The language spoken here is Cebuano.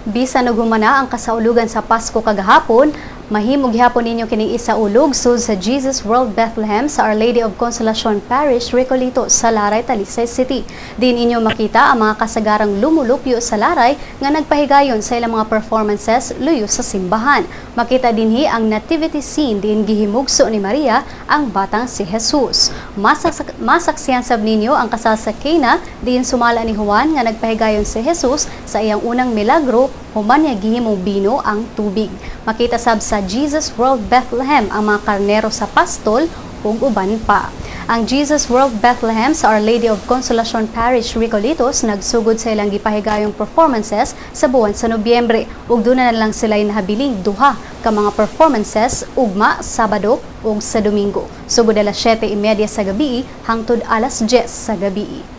Bisan og humana ang kasaulugan sa Pasko kagahapon, mahimo gihapon ninyo kining isaulog sud sa Jesus World Bethlehem sa Our Lady of Consolacion Parish, Recoletos sa Laray, Talisay City. Diin inyo makita ang mga kasagarang lumulupyo sa Laray nga nagpahigayon sa ilang mga performances luyo sa simbahan. Makita dinhi ang nativity scene diin gihimugso ni Maria ang batang si Jesus. Masaksihan sab ninyo ang kasal sa Cana diin sumala ni Juan nga nagpahigayon si Jesus sa iyang unang milagro human niya gihimong bino ang tubig. Makita sab sa Jesus World Bethlehem ang mga karnero sa pastol ug uban pa. Ang Jesus World Bethlehem sa Our Lady of Consolacion Parish, Recoletos nagsugod sa ilang gipahigayong performances sa buwan sa Nobyembre ug duna na lang sila nahabiling duha ka mga performances ugma Sabado ug sa Domingo. Sugod alas 7:30 sa gabi hangtod alas 10 sa gabi.